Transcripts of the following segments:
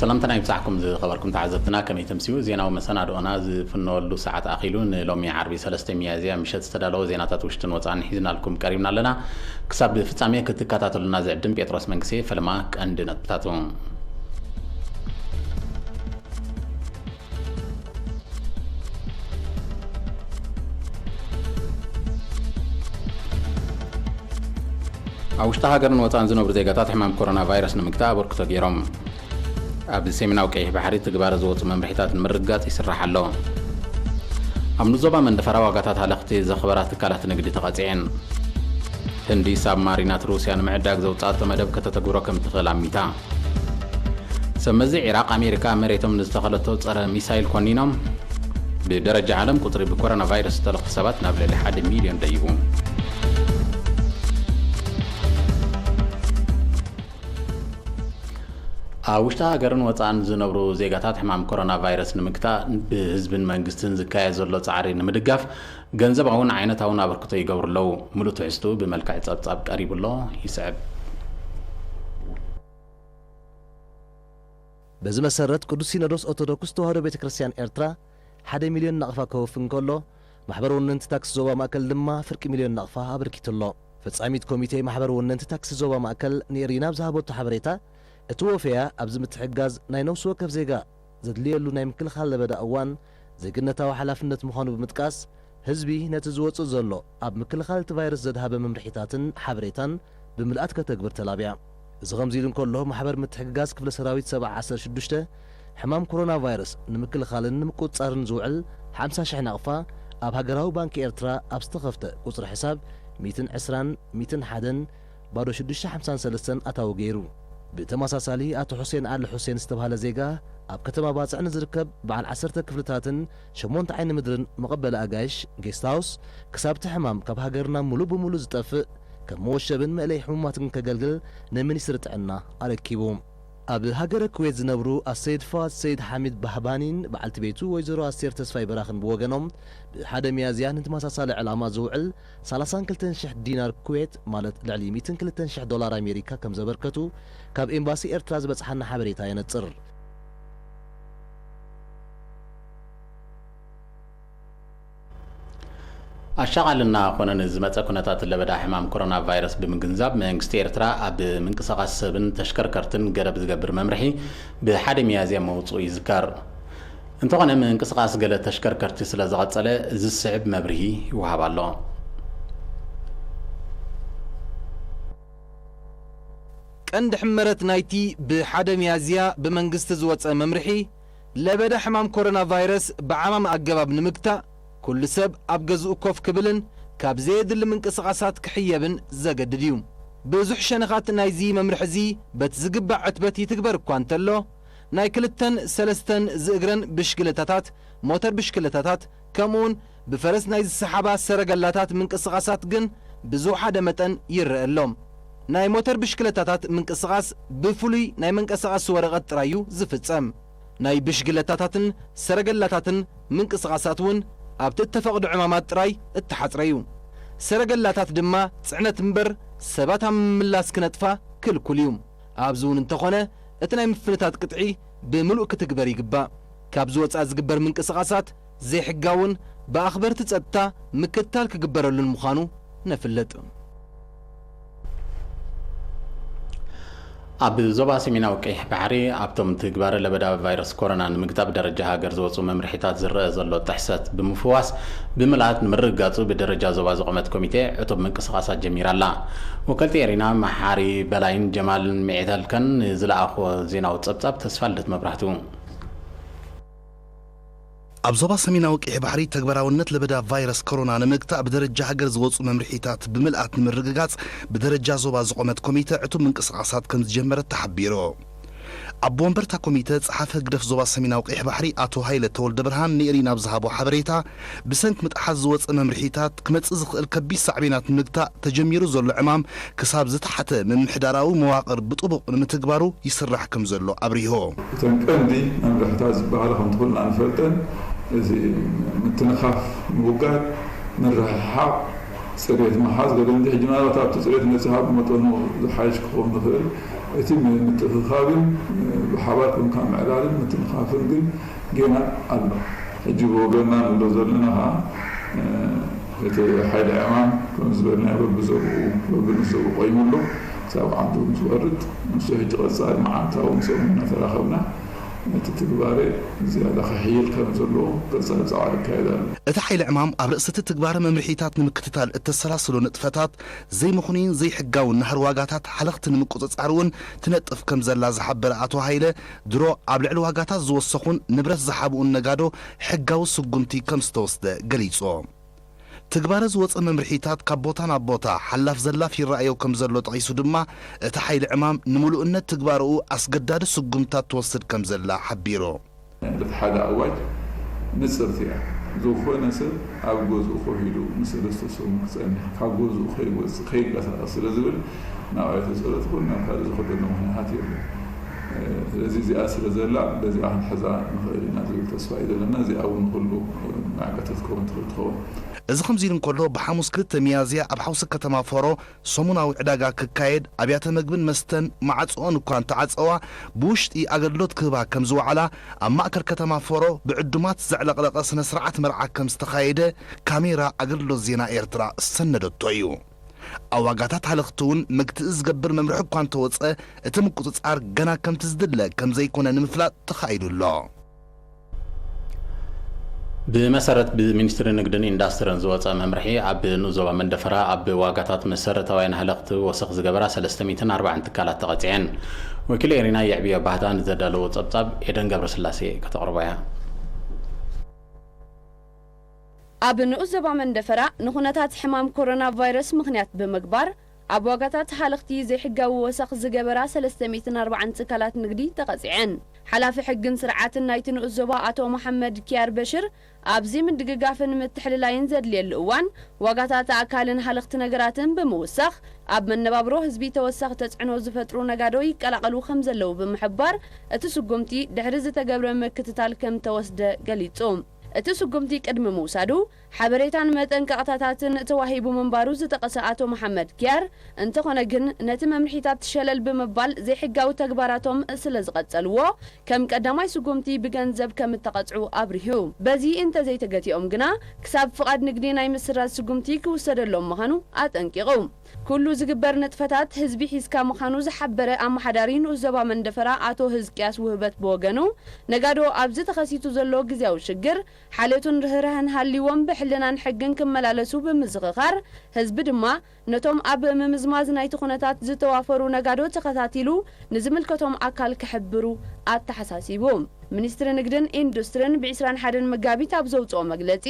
ሰላምታና ይብጻሕኩም ዝኸበርኩም ተዓዘብትና፣ ከመይ ተምስዩ? ዜናዊ መሰናድኦና ዝፍነወሉ ሰዓት ኣኺሉ። ንሎሚ ዓርቢ ሰለስተ ሚያዝያ ምሸት ዝተዳለወ ዜናታት ውሽጥን ወጻእን ሒዝናልኩም ቀሪብና ኣለና። ክሳብ ፍጻሜ ክትከታተሉና ዝዕድም ጴጥሮስ መንግሴ። ፈለማ ቀንዲ ነጥብታቱ። ኣብ ውሽጢ ሃገርን ወጻእን ዝነብሩ ዜጋታት ሕማም ኮሮና ቫይረስ ንምግታእ ኣበርክቶ ገይሮም። ኣብ ሰሜናዊ ቀይሕ ባሕሪ ትግባረ ዝወጹ መምርሒታት ንምርግጋጽ ይስራሕ ኣሎ። ኣብ ንዞባ መንደፈራ ዋጋታት ሃለኽቲ ዘኽበራ ትካላት ንግዲ ተቐጺዐን። ህንዲ ሳብማሪናት ሩስያ ንምዕዳግ ዘውጻእቶ መደብ ከተተግብሮ ከም ትኽእል ኣሚታ። ሰብ መዚ ዒራቕ ኣሜሪካ መሬቶም ንዝተኸለቶ ጸረ ሚሳይል ኮኒኖም። ብደረጃ ዓለም ቁጽሪ ብኮሮና ቫይረስ ዝተለኽፉ ሰባት ናብ ልዕሊ ሓደ ሚልዮን ደይቡ። ኣብ ውሽጢ ሃገርን ወጻእን ዝነብሩ ዜጋታት ሕማም ኮሮና ቫይረስ ንምግታእ ብህዝብን መንግስትን ዝካየድ ዘሎ ጻዕሪ ንምድጋፍ ገንዘባውን ዓይነታውን ኣበርክቶ ይገብሩ ኣለዉ። ምሉእ ትሕዝቱ ብመልክዕ ጸብጻብ ቀሪቡ ኣሎ፣ ይስዕብ። በዚ መሰረት ቅዱስ ሲኖዶስ ኦርቶዶክስ ተዋህዶ ቤተ ክርስቲያን ኤርትራ ሓደ ሚልዮን ናቕፋ ከወፊ እንከሎ፣ ማሕበር ወነንቲ ታክሲ ዞባ ማእከል ድማ ፍርቂ ሚልዮን ናቕፋ ኣበርኪቱ ኣሎ። ፈጻሚት ኮሚቴ ማሕበር ወነንቲ ታክሲ ዞባ ማእከል ንኤሪና ኣብ ዝሃበቶ ሓበሬታ፣ እቲ ወፈያ ኣብዚ ምትሕግጋዝ ናይ ነፍሲ ወከፍ ዜጋ ዘድልየሉ ናይ ምክልኻል ለበዳ እዋን ዜግነታዊ ሓላፍነት ምዃኑ ብምጥቃስ፣ ህዝቢ ነቲ ዝወጽእ ዘሎ ኣብ ምክልኻል እቲ ቫይረስ ዘድሃበ መምርሒታትን ሓበሬታን ብምልኣት ከተግብር ተላብያ። እዚ ከምዚ ኢሉ እንከሎ፣ ማሕበር ምትሕግጋዝ ክፍለ ሰራዊት ሰብዓ ዓሰርተ ሽዱሽተ፣ ሕማም ኮሮና ቫይረስ ንምክልኻልን ንምቁጽጻርን ዝውዕል ሓምሳ ሽሕ ናቕፋ ኣብ ሃገራዊ ባንኪ ኤርትራ ኣብ ዝተኸፍተ ቁጽሪ ሕሳብ ሚእትን ዕስራን ሚእትን ሓደን ባዶ ሽዱሽተ ሓምሳን ሰለስተን ኣታዊ ገይሩ። ብተመሳሳሊ፣ ኣቶ ሑሴን ኣሊ ሑሴን ዝተባህለ ዜጋ፣ ኣብ ከተማ ባጽዕ ንዝርከብ በዓል ዓሰርተ ክፍልታትን ሸሞንተ ዓይኒ ምድርን መቐበሊ ኣጋይሽ፣ ጌስት ሃውስ፣ ክሳብ እቲ ሕማም ካብ ሃገርና ሙሉእ ብሙሉእ ዝጠፍእ፣ ከም መወሸብን መእለዪ ሕሙማትን ከገልግል ንሚኒስትሪ ጥዕና ኣረኪቡ። ኣብ ሃገረ ኩዌት ዝነብሩ ኣሰይድ ፋዋድ ሰይድ ሓሚድ ባህባኒን በዓልቲ ቤቱ ወይዘሮ ኣስቴር ተስፋይ በራኽን ብወገኖም፣ ብሓደ ሚያዝያ ንተመሳሳሊ ዕላማ ዝውዕል ሰላሳን ክልተን ሽሕ ዲናር ኩዌት፣ ማለት ልዕሊ ሚእትን ክልተን ሽሕ ዶላር ኣሜሪካ ከም ዘበርከቱ ካብ ኤምባሲ ኤርትራ ዝበጽሓና ሓበሬታ የነጽር። ኣሻቓልና ኮነ ንዝመጸ ኩነታት ለበዳ ሕማም ኮሮና ቫይረስ ብምግንዛብ፣ መንግስቲ ኤርትራ ኣብ ምንቅስቓስ ሰብን ተሽከርከርትን ገደብ ዝገብር መምርሒ ብሓደ ሚያዝያ መውጽኡ ይዝከር። እንተኾነ፣ ምንቅስቓስ ገለ ተሽከርከርቲ ስለ ዝቐጸለ፣ ዝስዕብ መብርሂ ይወሃብ ኣሎ። ቀንዲ ሕመረት ናይቲ ብሓደ ሚያዝያ ብመንግስቲ ዝወጸ መምርሒ፣ ለበዳ ሕማም ኮሮና ቫይረስ ብዓማሚ ኣገባብ ንምግታእ፣ ኩሉ ሰብ ኣብ ገዝኡ ኮፍ ክብልን ካብ ዘየድሊ ምንቅስቓሳት ክሕየብን ዘገድድ እዩ። ብዙሕ ሸነኻት ናይዚ መምርሒ እዚ በቲ ዝግባእ ዕትበት ይትግበር እኳ እንተሎ፣ ናይ ክልተን ሰለስተን ዝእግረን ብሽክለታታት፣ ሞተር ብሽክለታታት፣ ከምኡውን ብፈረስ ናይ ዝሰሓባ ሰረገላታት ምንቅስቓሳት ግን ብዝወሓደ መጠን ይረአ ኣሎ። ናይ ሞተር ብሽክለታታት ምንቅስቓስ ብፍሉይ ናይ መንቀሳቐሲ ወረቐት ጥራይ እዩ ዝፍጸም። ናይ ብሽግለታታትን ሰረገላታትን ምንቅስቓሳት እውን ኣብቲ እተፈቕዶ ዕማማት ጥራይ እተሓጽረ እዩ። ሰረገላታት ድማ ጽዕነት እምበር ሰባት ኣብ ምምላስ ክነጥፋ ክልኩል እዩ። ኣብዚ እውን እንተኾነ፣ እቲ ናይ ምፍንታት ቅጥዒ ብምሉእ ክትግበር ይግባእ። ካብዚ ወጻኢ ዝግበር ምንቅስቓሳት ዘይሕጋውን ብኣኽበርቲ ጸጥታ ምክትታል ክግበረሉን ምዃኑ ነፍልጥ። ኣብ ዞባ ሰሜናዊ ቀይሕ ባሕሪ ኣብቶም ትግባረ ለበዳ ቫይረስ ኮሮና ንምግታእ ብደረጃ ሃገር ዝወፁ መምርሒታት ዝረአ ዘሎ ጥሕሰት ብምፍዋስ ብምልኣት ንምርግጋፁ ብደረጃ ዞባ ዝቖመት ኮሚቴ ዕቱብ ምንቅስቓሳት ጀሚራ ኣላ። ወከልቲ ኤሪና መሓሪ በላይን ጀማልን ሚዕተልከን ንዝለኣኽዎ ዜናዊ ጸብጻብ ተስፋ ልደት መብራህቱ። ኣብ ዞባ ሰሜናዊ ቀይሕ ባሕሪ ተግባራውነት ለበዳ ቫይረስ ኮሮና ንምግታእ ብደረጃ ሃገር ዝወፁ መምርሒታት ብምልኣት ንምርግጋፅ ብደረጃ ዞባ ዝቖመት ኮሚተ ዕቱብ ምንቅስቓሳት ከም ዝጀመረት ተሓቢሩ። ኣቦ ወንበር እታ ኮሚተ ጸሓፊ ህግደፍ ዞባ ሰሜናዊ ቀይሕ ባሕሪ ኣቶ ሃይለ ተወልደ ብርሃን ንኤሪና ኣብ ዝሃቦ ሓበሬታ፣ ብሰንኪ ምጥሓስ ዝወፀ መምርሒታት ክመፅእ ዝኽእል ከቢድ ሳዕቤናት ንምግታእ ተጀሚሩ ዘሎ ዕማም ክሳብ ዝተሓተ ምምሕዳራዊ መዋቕር ብጥቡቕ ንምትግባሩ ይስራሕ ከም ዘሎ ኣብሪሁ። እተን ቀንዲ መምርሕታት ዝበሃላ ከምቲ ኩልና ንፈልጠን፣ እዚ ምትንኻፍ ምውጋድ፣ ምርሕሓቕ፣ ጽሬት ምሓዝ ገለ እንዲ ሕጂ ምናልባት ኣብቲ ጽሬት ነጺኻ ብመጠኑ ዝሓይሽ ክኸውን ይኽእል። እቲ ም-፣ ምትእኽኻብን፣ እ፣ ብሓባር ኮንካ ምዕላልን ምትንኻፍን ግን ጌና ኣሎ። ሕጂ ብወገንና ንብሎ ዘለና ኸዓ፣ እ፣ እቲ ሓይሊ ዕማም ከም ዝበልናዮ በብዞብኡ፣ በብንዞብኡ ቆይሙ ኣሎ። ክሳብ ዓዱ ምስ ወርድ፣ ንሱ ሕጂ ቀጻሊ መዓልታዊ ምስኦም እናተራኸብና፣ እቲ ትግባረ ዝያዳ ክሕይል ከም ዘለዎ ቀጻሊ ጻዕሪ ይካየድ ኣሎ። እቲ ሓይሊ ዕማም ኣብ ርእሲ እቲ ትግባረ መምርሒታት ንምክትታል እተሰላስሎ ንጥፈታት ዘይምኽኑይን ዘይሕጋውን ናህሪ ዋጋታት ሓለኽቲ ንምቁጽጻር እውን ትነጥፍ ከም ዘላ ዝሓበረ ኣቶ ሃይለ፣ ድሮ ኣብ ልዕሊ ዋጋታት ዝወሰኹን ንብረት ዝሓብኡን ነጋዶ ሕጋዊ ስጉምቲ ከም ዝተወስደ ገሊጹ። ትግባረ ዝወጸ መምርሒታት ካብ ቦታ ናብ ቦታ ሓላፍ ዘላፍ ይረኣዮ ከም ዘሎ ጠቒሱ ድማ፣ እቲ ሓይሊ ዕማም ንምሉእነት ትግባረኡ ኣስገዳዲ ስጉምታት ትወስድ ከም ዘላ ሓቢሩ። እቲ ሓደ ኣዋጅ ንጽርቲ እያ። ዝኾነ ሰብ ኣብ ገዝኡ ኮፍ ኢሉ ንሰለስተ ሰሙን ክጸንሕ፣ ካብ ገዝኡ ከይወጽእ፣ ከይንቀሳቐስ ስለ ዝብል፣ ናብ ኣብያተ ጸሎት ይኹን ናብ ካልእ ዝኸደሉ ምኽንያት የለን። ስለዚ እዚኣ ስለ ዘላ፣ በዚኣ ክንሕዛ ንኽእል ኢና ዝብል ተስፋ እዩ ዘለና። እዚኣ እውን ንኹሉ ማዕቀቲ ክትከውን ትኽእል ትኸውን። እዚ ከምዚ ኢሉ እንከሎ፣ ብሓሙስ ክልተ ሚያዝያ ኣብ ሓውሲ ከተማ ፎሮ ሰሙናዊ ዕዳጋ ክካየድ፣ ኣብያተ መግብን መስተን ማዕጾኦን እኳ እንተዓጸዋ፣ ብውሽጢ ኣገልግሎት ክህባ ከም ዝወዓላ፣ ኣብ ማእከል ከተማ ፎሮ ብዕዱማት ዘዕለቕለቐ ስነ ስርዓት መርዓ ከም ዝተኻየደ ካሜራ ኣገልግሎት ዜና ኤርትራ ዝሰነደቶ እዩ። ኣብ ዋጋታት ሃለኽቲ እውን መግትኢ ዝገብር መምርሒ እኳ እንተወጸ፣ እቲ ምቁጽጻር ገና ከምቲ ዝድለ ከም ዘይኮነ ንምፍላጥ ተኻኢሉ ኣሎ። ብመሰረት ብሚኒስትሪ ንግድን ኢንዳስትርን ዝወጸ መምርሒ፣ ኣብ ንኡስ ዞባ መንደፈራ ኣብ ዋጋታት መሰረታውያን ሃለኽቲ ወሰኽ ዝገበራ ሰለስተ ሚእትን ኣርባዓን ትካላት ተቐጺዐን። ወኪል ኤሪና የዕብዮ ባህታ ንዘዳለዎ ጸብጻብ ኤደን ገብረስላሴ ከተቕርቦ እያ። ኣብ ንኡስ ዞባ መንደፈራ ንኹነታት ሕማም ኮሮና ቫይረስ ምኽንያት ብምግባር፣ ኣብ ዋጋታት ሃለኽቲ ዘይሕጋዊ ወሰኽ ዝገበራ ሰለስተ ሚእትን ኣርባዓን ትካላት ንግዲ ተቐጺዐን። ሓላፊ ሕግን ስርዓትን ናይቲ ንኡስ ዞባ ኣቶ መሓመድ ኪያር በሽር፣ ኣብዚ ምድግጋፍን ምትሕልላይን ዘድልየሉ እዋን፣ ዋጋታት ኣእካልን ሃለኽቲ ነገራትን ብምውሳኽ፣ ኣብ መነባብሮ ህዝቢ ተወሳኺ ተጽዕኖ ዝፈጥሩ ነጋዶ ይቀላቐሉ ከም ዘለዉ ብምሕባር፣ እቲ ስጉምቲ ድሕሪ ዝተገብረ ምክትታል ከም ተወስደ ገሊጹ። እቲ ስጉምቲ ቅድሚ ምውሳዱ፣ ሓበሬታን መጠንቀቕታታትን ተዋሂቡ ምንባሩ ዝጠቐሰ ኣቶ መሓመድ ኪያር፣ እንተኾነ ግን፣ ነቲ መምርሒታት ሸለል ብምባል ዘይሕጋዊ ተግባራቶም ስለ ዝቐጸልዎ፣ ከም ቀዳማይ ስጉምቲ ብገንዘብ ከም እተቐጽዑ ኣብሪሁ። በዚ እንተዘይተገቲኦም ግና፣ ክሳብ ፍቓድ ንግዲ ናይ ምስራዝ ስጉምቲ ክውሰደሎም ምዃኑ ኣጠንቂቑ። ኩሉ ዝግበር ንጥፈታት ህዝቢ ሒዝካ ምዃኑ ዝሓበረ ኣመሓዳሪ ንኡስ ዞባ መንደፈራ ኣቶ ህዝቅያስ ውህበት ብወገኑ፣ ነጋዶ ኣብዚ ተኸሲቱ ዘሎ ግዝያዊ ሽግር ሓልዮትን ርህራህን ሃልይዎም ብሕልናን ሕግን ክመላለሱ ብምዝኽኻር፣ ህዝቢ ድማ ነቶም ኣብ ምምዝማዝ ናይቲ ኩነታት ዝተዋፈሩ ነጋዶ ተኸታቲሉ ንዝምልከቶም ኣካል ክሕብሩ ኣተሓሳሲቡ። ሚኒስትሪ ንግድን ኢንዱስትርን ብዒስራን ሓደን መጋቢት ኣብ ዘውፅኦ መግለፂ፣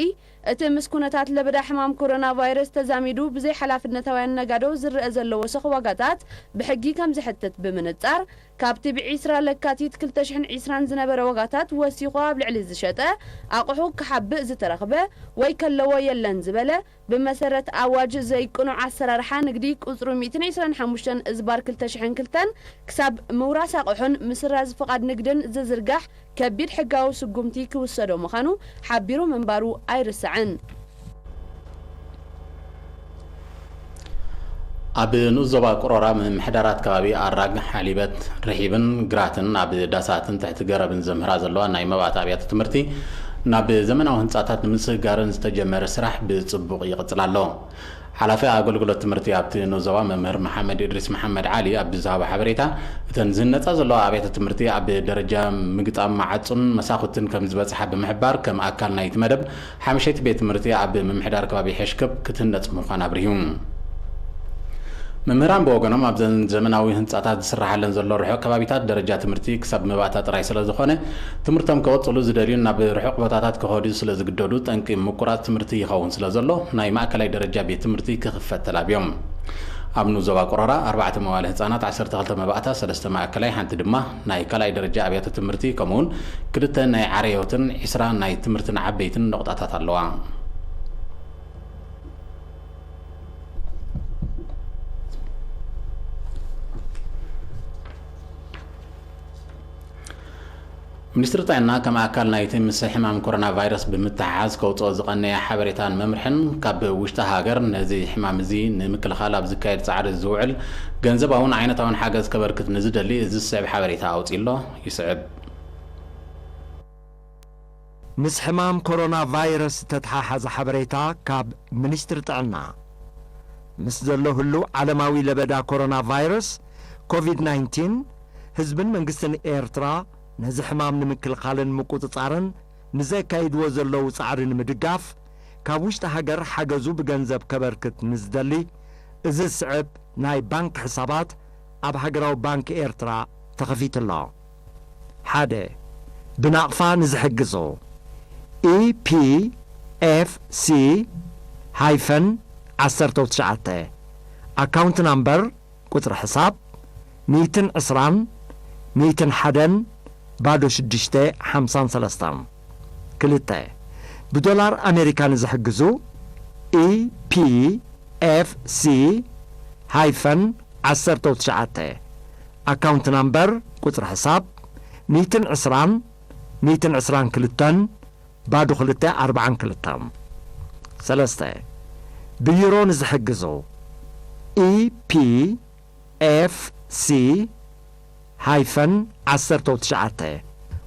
እቲ ምስ ኩነታት ለበዳ ሕማም ኮሮና ቫይረስ ተዛሚዱ ብዘይሓላፍነታውያን ነጋዶ ዝረአ ዘሎ ወሰኽ ዋጋታት ብሕጊ ከም ዝሕትት ብምንጻር፣ ካብቲ ብዒስራ ለካቲት ክልተ ሽሕን ዕስራን ዝነበረ ዋጋታት ወሲኹ ኣብ ልዕሊ ዝሸጠ ኣቑሑ ክሓብእ ዝተረኽበ ወይ ከለዎ የለን ዝበለ፣ ብመሰረት ኣዋጅ ዘይቅኑዕ ኣሰራርሓ ንግዲ ቁጽሩ ሚእትን ዕስራን ሓሙሽተን እዝባር ክልተ ሽሕን ክልተን ክሳብ ምውራስ ኣቑሑን ምስራዝ ፍቓድ ንግድን ዝዝርጋሕ ከቢድ ሕጋዊ ስጉምቲ ክውሰዶ ምዃኑ ሓቢሩ ምንባሩ ኣይርሳዕን። ኣብ ንኡስ ዞባ ቅሮራ ምምሕዳራት ከባቢ ኣራግ፣ ሓሊበት፣ ርሒብን ግራትን ኣብ ዳሳትን ትሕቲ ገረብን ዘምህራ ዘለዋ ናይ መባእቲ ኣብያተ ትምህርቲ ናብ ዘመናዊ ህንጻታት ንምስግጋረን ዝተጀመረ ስራሕ ብጽቡቕ ይቕጽል ኣሎ። ሓላፊ ኣገልግሎት ትምህርቲ ኣብቲ ንኡስ ዞባ መምህር መሓመድ እድሪስ መሓመድ ዓሊ ኣብ ዝሃቦ ሓበሬታ፣ እተን ዝህነጻ ዘለዋ ኣብያተ ትምህርቲ ኣብ ደረጃ ምግጣም መዓጹን መሳኹትን ከም ዝበጽሓ ብምሕባር፣ ከም ኣካል ናይቲ መደብ ሓምሸይቲ ቤት ትምህርቲ ኣብ ምምሕዳር ከባቢ ሐሽከብ ክትህነጽ ምዃና ኣብሪሁ። መምህራን ብወገኖም ኣብዘን ዘመናዊ ህንጻታት ዝስራሓለን ዘሎ ርሑቕ ከባቢታት ደረጃ ትምህርቲ ክሳብ መባእታ ጥራይ ስለ ዝኾነ ትምህርቶም ክቕጽሉ ዝደልዩን ናብ ርሑቕ ቦታታት ክኸዱ ስለ ዝግደዱ ጠንቂ ምቁራጽ ትምህርቲ ይኸውን ስለ ዘሎ ናይ ማእከላይ ደረጃ ቤት ትምህርቲ ክኽፈት ተላብዮም። ኣብ ንኡስ ዞባ ቆሮራ ኣርባዕተ መዋለ ህጻናት፣ ዓሰርተ ክልተ መባእታ፣ ሰለስተ ማእከላይ፣ ሓንቲ ድማ ናይ ካልኣይ ደረጃ ኣብያተ ትምህርቲ ከምኡውን ክልተ ናይ ዓረዮትን ዒስራ ናይ ትምህርትን ዓበይትን ነቑጣታት ኣለዋ። ሚኒስትሪ ጥዕና ከም ኣካል ናይቲ ምስ ሕማም ኮሮና ቫይረስ ብምትሓሓዝ ከውፅኦ ዝቐነየ ሓበሬታን መምርሕን፣ ካብ ውሽጢ ሃገር ነዚ ሕማም እዚ ንምክልኻል ኣብ ዝካየድ ፃዕሪ ዝውዕል ገንዘባውን ዓይነታውን ሓገዝ ከበርክት ንዝደሊ እዚ ዝስዕብ ሓበሬታ ኣውፂኡ ኣሎ። ይስዕብ። ምስ ሕማም ኮሮና ቫይረስ ዝተተሓሓዘ ሓበሬታ ካብ ሚኒስትሪ ጥዕና። ምስ ዘሎ ህሉው ዓለማዊ ለበዳ ኮሮና ቫይረስ ኮቪድ ናይንቲን፣ ህዝብን መንግስትን ኤርትራ ነዚ ሕማም ንምክልኻልን ምቁጽጻርን ንዘካይድዎ ዘለዉ ጻዕሪ ንምድጋፍ፣ ካብ ውሽጢ ሃገር ሓገዙ ብገንዘብ ከበርክት ንዝደሊ፣ እዚ ዝስዕብ ናይ ባንክ ሕሳባት ኣብ ሃገራዊ ባንክ ኤርትራ ተኸፊቱ ኣሎ። ሓደ፣ ብናቕፋ ንዝሕግዙ፣ ኢፒኤፍሲ ሃይፈን ዓሰርተ ትሽዓተ፣ ኣካውንት ናምበር፣ ቁጽሪ ሕሳብ፣ ሚእትን ዕስራን፣ ሚእትን ሓደን፣ ባዶ ሽዱሽተ፣ ሓምሳን ሰለስተን። ክልተ፣ ብዶላር ኣሜሪካ ንዝሕግዙ፣ ኢፒኤፍሲ ሃይፈን ዓሰርተ ትሽዓተ፣ ኣካውንት ናምበር፣ ቁጽሪ ሕሳብ፣ ሚእትን ዕስራን፣ ሚእትን ዕስራን ክልተን፣ ባዶ ክልተ፣ ኣርባዓን ክልተን። ሰለስተ፣ ብዩሮ ንዝሕግዙ፣ ኢፒኤፍሲ ሃይፈን ዓሰርተ ትሽዓተ፣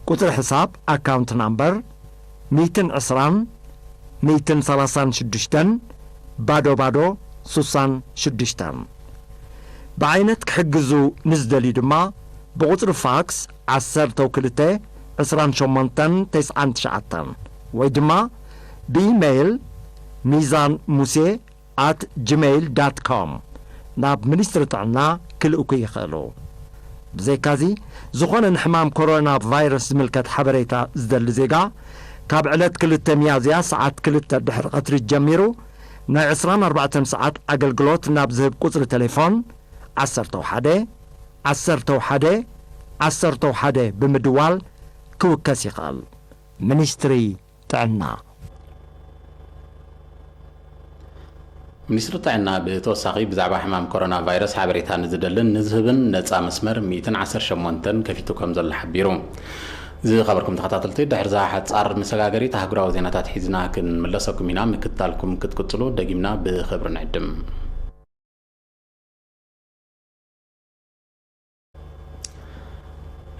ቁጽሪ ሕሳብ፣ ኣካውንት ናምበር፣ ሚእትን ዕስራን፣ ሚእትን ሰላሳን ሽዱሽተን፣ ባዶ ባዶ፣ ሱሳን ሽዱሽተን። ብዓይነት ክሕግዙ ንዝደልዩ ድማ፣ ብቁጽሪ ፋክስ፣ ዓሰርተ ክልተ፣ ዕስራን ሸሞንተን፣ ተስዓን ትሽዓተን፣ ወይ ድማ ብኢሜይል፣ ሚዛን ሙሴ ኣት ጂሜይል ዳት ኮም፣ ናብ ሚኒስትሪ ጥዕና ክልእኩ ይኽእሉ። ብዘይካዚ፣ ዝኾነ ንሕማም ኮሮና ቫይረስ ዝምልከት ሓበሬታ ዝደሊ ዜጋ፣ ካብ ዕለት ክልተ ሚያዝያ ሰዓት ክልተ ድሕሪ ቀትሪ ጀሚሩ፣ ናይ ዕስራን ኣርባዕተን ሰዓት ኣገልግሎት ናብ ዝህብ ቁጽሪ ቴሌፎን፣ ዓሰርተ ሓደ፣ ዓሰርተ ሓደ፣ ዓሰርተ ሓደ ብምድዋል ክውከስ ይኽእል። ሚኒስትሪ ጥዕና። ሚኒስትሪ ጥዕና ብተወሳኺ ብዛዕባ ሕማም ኮሮና ቫይረስ ሓበሬታ ንዝደልን ንዝህብን ነጻ መስመር ሚእትን ዓሰርተ ሸሞንተን ከፊቱ ከም ዘሎ ሓቢሩ። ዝኸበርኩም ተኸታተልቲ፣ ድሕሪ እዛ ሓጻር መሰጋገሪት ኣህጉራዊ ዜናታት ሒዝና ክንምለሰኩም ኢና። ምክትታልኩም ክትቅጽሉ ደጊምና ብኽብሪ ንዕድም።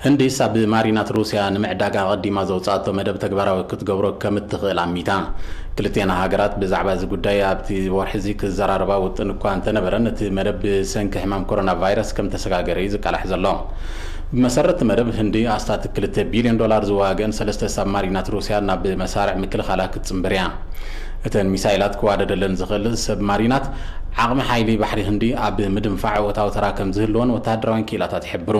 ህንዲስ ኣብ ማሪናት ሩስያ ንምዕዳግ ኣቐዲማ ዘውጻእቶ መደብ ተግባራዊ ክትገብሮ ከም እትኽእል ኣሚታ። ክልቴና ሃገራት ብዛዕባ እዚ ጉዳይ ኣብቲ ወርሒ እዚ ክዘራረባ ውጥን እኳ እንተነበረን፣ እቲ መደብ ብሰንኪ ሕማም ኮሮና ቫይረስ ከም ተሰጋገረ እዩ ዝቃላሕ ዘሎ። ብመሰረት እቲ መደብ፣ ህንዲ ኣስታት ክልተ ቢልዮን ዶላር ዝዋግአን ሰለስተ ሳብማሪናት ሩስያ ናብ መሳርዕ ምክልኻላ ክትጽንብር እያ። እተን ሚሳይላት ክዋደደለን ዝኽእል ሰብማሪናት፣ ዓቕሚ ሓይሊ ባሕሪ ህንዲ ኣብ ምድንፋዕ እወታዊ ተራ ከም ዝህልዎን ወተሃደራውያን ክኢላታት ይሕብሩ።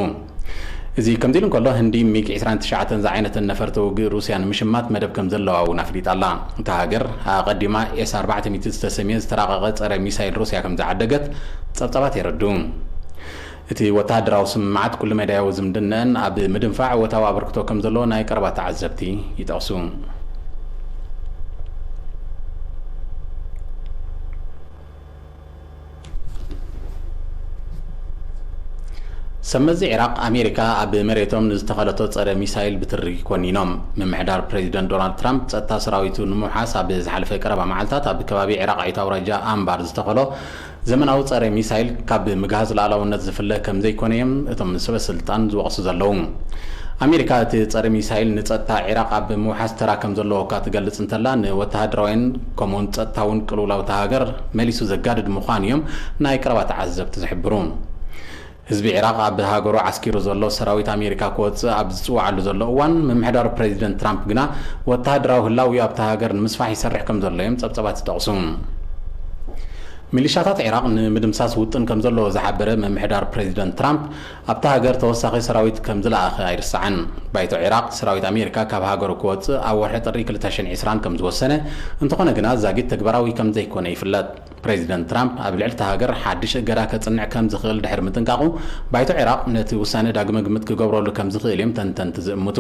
እዚ ከምዚ ኢሉ እንከሎ፣ ህንዲ ሚግ ዕስራን ትሽዓተን ዝዓይነተን ነፈርቲ ውግእ ሩስያ ንምሽማት መደብ ከም ዘለዋ እውን ኣፍሊጣ ኣላ። እታ ሃገር ኣቐዲማ ኤስ ኣርባዕተ ሚእቲ ዝተሰምየ ዝተራቐቐ ጸረ ሚሳይል ሩስያ ከም ዝዓደገት ጸብጻባት የረድኡ። እቲ ወተሃደራዊ ስምምዓት፣ ኩሉ መዳያዊ ዝምድነአን ኣብ ምድንፋዕ እወታዊ ኣበርክቶ ከም ዘለዎ ናይ ቀረባ ተዓዘብቲ ይጠቕሱ። ሰብ መዚ ዒራቕ፣ ኣሜሪካ ኣብ መሬቶም ንዝተኸለቶ ጸረ ሚሳይል ብትሪ ኮኒኖም። ምምሕዳር ፕሬዚደንት ዶናልድ ትራምፕ፣ ጸጥታ ሰራዊቱ ንምውሓስ ኣብ ዝሓለፈ ቀረባ መዓልታት ኣብ ከባቢ ዒራቓዊት ኣውራጃ ኣንባር ዝተኸሎ ዘመናዊ ጸረ ሚሳይል ካብ ምግሃስ ሉዓላውነት ዝፍለ ከም ዘይኮነ እዮም እቶም ሰበ ስልጣን ዝወቕሱ ዘለዉ። ኣሜሪካ እቲ ጸረ ሚሳይል ንጸጥታ ዒራቕ ኣብ ምውሓስ ተራ ከም ዘለዎ እኳ ትገልጽ እንተላ፣ ንወተሃደራዊን ከምኡውን ጸጥታውን ቅልውላው እታ ሃገር መሊሱ ዘጋድድ ምዃኑ እዮም ናይ ቀረባ ተዓዘብቲ ዝሕብሩ። ህዝቢ ዒራቕ ኣብ ሃገሩ ዓስኪሩ ዘሎ ሰራዊት ኣሜሪካ ክወጽእ ኣብ ዝጽውዓሉ ዘሎ እዋን፣ ምምሕዳሩ ፕሬዚደንት ትራምፕ ግና ወተሃደራዊ ህላውኡ ኣብታ ሃገር ንምስፋሕ ይሰርሕ ከም ዘሎ እዮም ጸብጻባት ዝጠቕሱ። ሚሊሻታት ዒራቕ ንምድምሳስ ውጥን ከም ዘለዎ ዝሓበረ ምምሕዳር ፕሬዚደንት ትራምፕ፣ ኣብታ ሃገር ተወሳኺ ሰራዊት ከም ዝለኣኸ ኣይርሳዕን። ባይቶ ዒራቕ፣ ሰራዊት ኣሜሪካ ካብ ሃገሩ ክወጽእ ኣብ ወርሒ ጥሪ ክልተ ሽሕን ዕስራን ከም ዝወሰነ፣ እንተኾነ ግና ዛጊት ተግባራዊ ከም ዘይኮነ ይፍለጥ። ፕሬዚደንት ትራምፕ ኣብ ልዕሊ እታ ሃገር ሓድሽ እገዳ ከጽንዕ ከም ዝኽእል ድሕሪ ምጥንቃቑ፣ ባይቶ ዒራቕ ነቲ ውሳነ ዳግመ ግምት ክገብረሉ ከም ዝኽእል እዮም ተንተንቲ ዝእምቱ።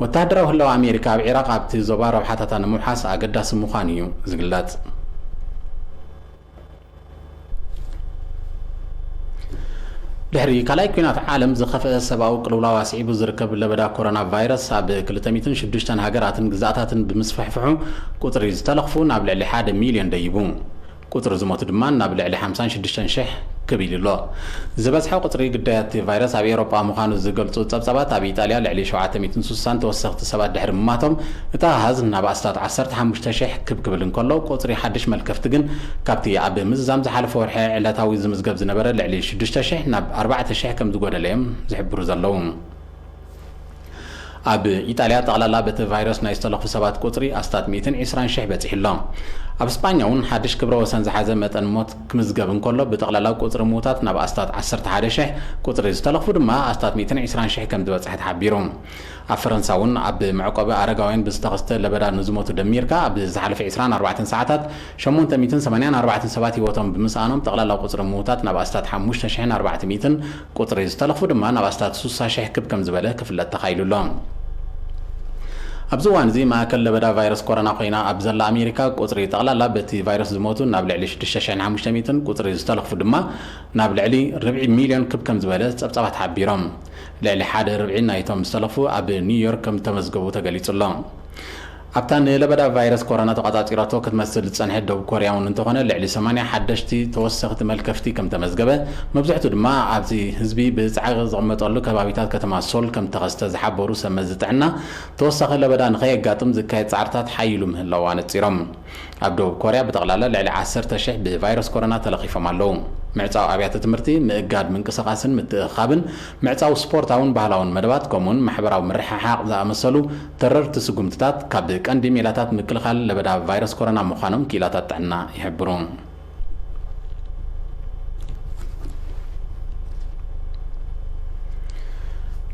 ወተሃደራዊ ህላወ ኣሜሪካ ኣብ ዒራቕ ኣብቲ ዞባ ረብሓታታ ንምውሓስ ኣገዳሲ ምዃኑ እዩ ዝግለጽ። ድሕሪ ካልኣይ ኲናት ዓለም ዝኸፍአ ሰብኣዊ ቅልውላው ኣስዒቡ ዝርከብ ለበዳ ኮሮና ቫይረስ ኣብ ክልተ ሚእትን ሽዱሽተን ሃገራትን ግዝኣታትን ብምስፍሕፍሑ፣ ቁጽሪ ዝተለኽፉ ናብ ልዕሊ ሓደ ሚልዮን ደይቡ። ቁጽሪ ዝሞቱ ድማ ናብ ልዕሊ ሓምሳን ሽዱሽተን ሽሕ ክብ ኢሉ ኣሎ። ዝበዝሐ ቁጽሪ ግዳያት እቲ ቫይረስ ኣብ ኤውሮጳ ምዃኑ ዝገልጹ ጸብጻባት፣ ኣብ ኢጣልያ ልዕሊ ሸውዓተ ሚእትን ስሳን ተወሰኽቲ ሰባት ድሕሪ ምማቶም፣ እቲ ኣሃዝ ናብ ኣስታት ዓሰርተ ሓሙሽተ ሽሕ ክብ ክብል እንከሎ፣ ቁጽሪ ሓድሽ መልከፍቲ ግን ካብቲ ኣብ ምዝዛም ዝሓለፈ ወርሒ ዕለታዊ ዝምዝገብ ዝነበረ ልዕሊ ሽዱሽተ ሽሕ ናብ ኣርባዕተ ሽሕ ከም ዝጎደለ እዮም ዝሕብሩ ዘለዉ። ኣብ ኢጣልያ ጠቕላላ በቲ ቫይረስ ናይ ዝተለኽፉ ሰባት ቁጽሪ ኣስታት ሚእትን ዕስራን ሽሕ በጺሑ ኣሎ። ኣብ ስጳኛ እውን ሓድሽ ክብረ ወሰን ዝሓዘ መጠን ሞት ክምዝገብ እንከሎ፣ ብጠቕላላ ቁጽሪ ምዉታት ናብ ኣስታት ዓሰርተ ሓደ ሽሕ፣ ቁጽሪ ዝተለኽፉ ድማ ኣስታት ሚእትን ዕስራን ሽሕ ከም ዝበጽሐ ተሓቢሩ። ኣብ ፈረንሳ እውን ኣብ መዕቆቢ ኣረጋውያን ብዝተኸስተ ለበዳ ንዝሞቱ ደሚርካ፣ ኣብ ዝሓለፈ ዕስራን ኣርባዕተን ሰዓታት ሸሞንተ ሚእትን ሰማንያን ኣርባዕተን ሰባት ህይወቶም ብምስኣኖም፣ ጠቕላላ ቁጽሪ ምዉታት ናብ ኣስታት ሓሙሽተ ሽሕን ኣርባዕተ ሚእትን፣ ቁጽሪ ዝተለኽፉ ድማ ናብ ኣስታት ስሳ ሽሕ ክብ ከም ዝበለ ክፍለጥ ተኻኢሉ ኣሎ። ኣብዚ እዋን እዚ ማእከል ለበዳ ቫይረስ ኮሮና ኮይና ኣብ ዘላ ኣሜሪካ፣ ቁጽሪ ጠቕላላ በቲ ቫይረስ ዝሞቱ ናብ ልዕሊ ሽዱሽተ ሽሕን ሓሙሽተ ሚእትን፣ ቁጽሪ ዝተለኽፉ ድማ ናብ ልዕሊ ርብዒ ሚልዮን ክብ ከም ዝበለ ጸብጻባት ሓቢሮም። ልዕሊ ሓደ ርብዒ ናይቶም ዝተለኽፉ ኣብ ኒውዮርክ ከም ተመዝገቡ ተገሊጹ ኣሎ። ኣብታ ንለበዳ ቫይረስ ኮሮና ተቋጻጺራቶ ክትመስል ዝጸንሐት ደቡብ ኮርያ እውን እንተኾነ፣ ልዕሊ ሰማንያ ሓደሽቲ ተወሰኽቲ መልከፍቲ ከም ተመዝገበ፣ መብዝሕቱ ድማ ኣብዚ ህዝቢ ብጻዕቂ ዝቕመጠሉ ከባቢታት ከተማ ሶል ከም ተኸስተ ዝሓበሩ ሰብ መዚ ጥዕና፣ ተወሳኺ ለበዳ ንኸየጋጥም ዝካየድ ጻዕርታት ሓይሉ ምህላዉ ኣነጺሮም። ኣብ ደቡብ ኮርያ ብጠቕላላ ልዕሊ ዓሰርተ ሽሕ ብቫይረስ ኮሮና ተለኺፎም ኣለዉ። ምዕጻው ኣብያተ ትምህርቲ፣ ምእጋድ ምንቅስቓስን ምትእኽኻብን፣ ምዕጻው ስፖርታውን ባህላውን መደባት፣ ከምኡውን ማሕበራዊ ምርሕሓቕ ዝኣመሰሉ ተረርቲ ስጉምትታት ካብ ቀንዲ ሜላታት ምክልኻል ለበዳ ቫይረስ ኮሮና ምዃኖም ክኢላታት ጥዕና ይሕብሩ።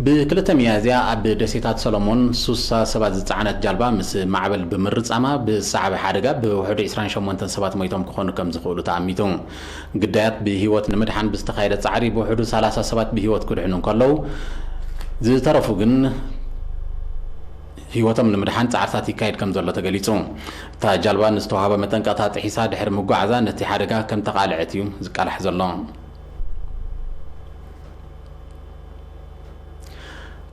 ብክልተ ሚያዝያ ኣብ ደሴታት ሰሎሞን ሱሳ ሰባት ዝጸዓነት ጃልባ ምስ ማዕበል ብምርጻማ ብዝሰዓበ ሓደጋ ብውሕዱ ዕስራን ሸሞንተን ሰባት ሞይቶም ክኾኑ ከም ዝኽእሉ ተኣሚቱ። ግዳያት ብህይወት ንምድሓን ብዝተኻየደ ጻዕሪ ብውሕዱ ሰላሳ ሰባት ብህይወት ክድሕኑ እንከለዉ፣ ዝተረፉ ግን ህይወቶም ንምድሓን ጻዕርታት ይካየድ ከም ዘሎ ተገሊጹ። እታ ጃልባ ንዝተዋህበ መጠንቀቕታ ጥሒሳ ድሕሪ ምጓዓዛ ነቲ ሓደጋ ከም ተቓልዐት እዩ ዝቃላሕ ዘሎ።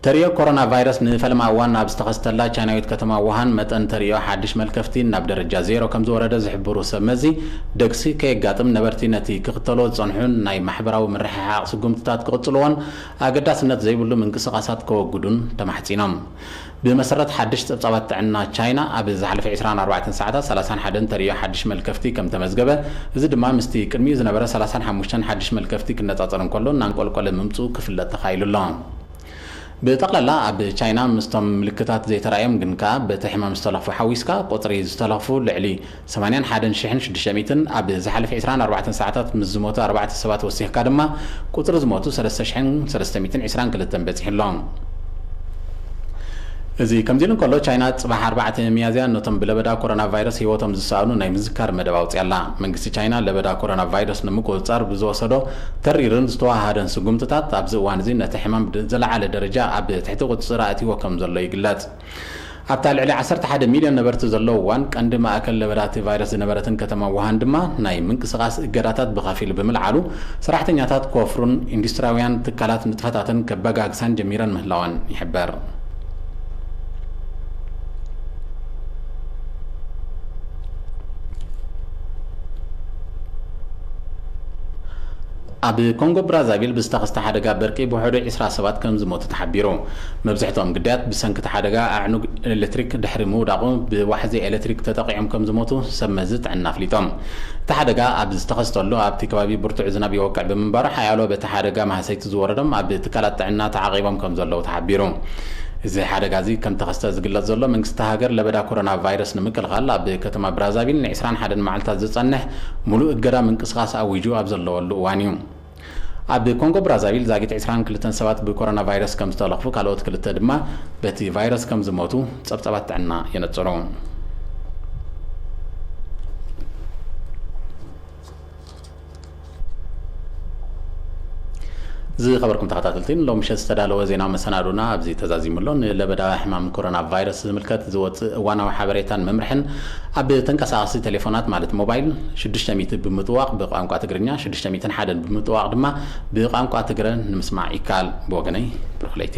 ተርእዮ ኮሮና ቫይረስ ንፈለማ እዋን ኣብ ዝተኸስተላ ቻይናዊት ከተማ ውሃን መጠን ተርእዮ ሓድሽ መልከፍቲ ናብ ደረጃ ዜሮ ከም ዝወረደ ዝሕብሩ ሰብ መዚ፣ ደግሲ ከየጋጥም ነበርቲ ነቲ ክኽተሎ ዝጸንሑን ናይ ማሕበራዊ ምርሕሓቕ ስጉምትታት ክቕጽልዎን ኣገዳስነት ዘይብሉ ምንቅስቓሳት ከወግዱን ተማሕጺኖም። ብመሰረት ሓድሽ ጸብጻባት ጥዕና ቻይና፣ ኣብ ዝሓለፈ ዕስራን ኣርባዕተን ሰዓታት ሰላሳን ሓደን ተርእዮ ሓድሽ መልከፍቲ ከም ተመዝገበ፣ እዚ ድማ ምስቲ ቅድሚኡ ዝነበረ ሰላሳን ሓሙሽተን ሓድሽ መልከፍቲ ክነጻጸር እንከሎ እናንቆልቆለ ምምጽኡ ክፍለጥ ተኻኢሉ ኣሎ። ብጠቕላላ ኣብ ቻይና ምስቶም ምልክታት ዘይተራእዮም ግን ከኣ በቲ ሕማም ዝተለኽፉ ሓዊስካ ቁጽሪ ዝተለኽፉ ልዕሊ ሰማንያን ሓደን ሽሕን ሽዱሽተ ሚእትን፣ ኣብ ዝሓለፈ ዕስራን ኣርባዕተን ሰዓታት ምስ ዝሞቱ ኣርባዕተ ሰባት ወሲኽካ ድማ ቁጽሪ ዝሞቱ ሰለስተ ሽሕን ሰለስተ ሚእትን ዕስራን ክልተን በጺሑ ኣሎ። እዚ ከምዚ ኢሉ እንከሎ፣ ቻይና ጽባሕ ኣርባዕተ ሚያዝያ ነቶም ብለበዳ ኮሮና ቫይረስ ህይወቶም ዝሰኣኑ ናይ ምዝካር መደብ ኣውጽያ ኣላ። መንግስቲ ቻይና ለበዳ ኮሮና ቫይረስ ንምቁጽጻር ብዝወሰዶ ተሪርን ዝተዋሃደን ስጉምትታት፣ ኣብዚ እዋን እዚ ነቲ ሕማም ድ-፣ ዝለዓለ ደረጃ ኣብ ትሕቲ ቁጽጽር ኣእትይዎ ከም ዘሎ ይግለጽ። ኣብታ ልዕሊ ዓሰርተ ሓደ ሚልዮን ነበርቲ ዘለውዋን ቀንዲ ማእከል ለበዳ እቲ ቫይረስ ዝነበረትን ከተማ ውሃን ድማ፣ ናይ ምንቅስቓስ እገዳታት ብኸፊል ብምልዓሉ፣ ሰራሕተኛታት ክወፍሩን ኢንዱስትሪያውያን ትካላት ንጥፈታተን ከበጋግሳን ጀሚረን ምህላወን ይሕበር። ኣብ ኮንጎ ብራዛቪል ብዝተኸስተ ሓደጋ በርቂ ብውሕዱ ዕስራ ሰባት ከም ዝሞቱ ተሓቢሩ። መብዝሕትኦም ግዳያት ብሰንኪ እቲ ሓደጋ ኣዕኑድ ኤሌክትሪክ ድሕሪ ምውዳቑ ብዋሕዚ ኤሌክትሪክ ተጠቒዖም ከም ዝሞቱ ሰብ መዚ ጥዕና ኣፍሊጦም። እቲ ሓደጋ ኣብ ዝተኸስተሉ ኣብቲ ከባቢ ብርቱዕ ዝናብ ይወቅዕ ብምንባሩ፣ ሓያሎ በቲ ሓደጋ ማህሰይቲ ዝወረዶም ኣብ ትካላት ጥዕና ተዓቒቦም ከም ዘለዉ ተሓቢሩ። እዚ ሓደጋ እዚ ከም ተኸስተ ዝግለጽ ዘሎ፣ መንግስቲ ሃገር ለበዳ ኮሮና ቫይረስ ንምክልኻል ኣብ ከተማ ብራዛቪል ንዕስራን ሓደን መዓልታት ዝጸንሕ ሙሉእ እገዳ ምንቅስቓስ ኣዊጁ ኣብ ዘለወሉ እዋን እዩ። ኣብ ኮንጎ ብራዛቪል ዛጊት ዕስራን ክልተን ሰባት ብኮሮና ቫይረስ ከም ዝተለኽፉ፣ ካልኦት ክልተ ድማ በቲ ቫይረስ ከም ዝሞቱ ጸብጻባት ጥዕና የነጽሩ። ዝኸበርኩም ተኸታተልቲ፣ ሎም ምሸት ዝተዳለወ ዜናዊ መሰናዶና ኣብዚ ተዛዚሙ ኣሎ። ንለበዳዊ ሕማም ኮሮና ቫይረስ ዝምልከት ዝወፅእ እዋናዊ ሓበሬታን መምርሕን ኣብ ተንቀሳቐሲ ቴሌፎናት ማለት ሞባይል ሽዱሽተ ሚእቲ ብምጥዋቕ ብቋንቋ ትግርኛ፣ ሽዱሽተ ሚእትን ሓደን ብምጥዋቕ ድማ ብቋንቋ ትግረ ንምስማዕ ይከኣል። ብወገነይ ብሩኽ ለይቲ።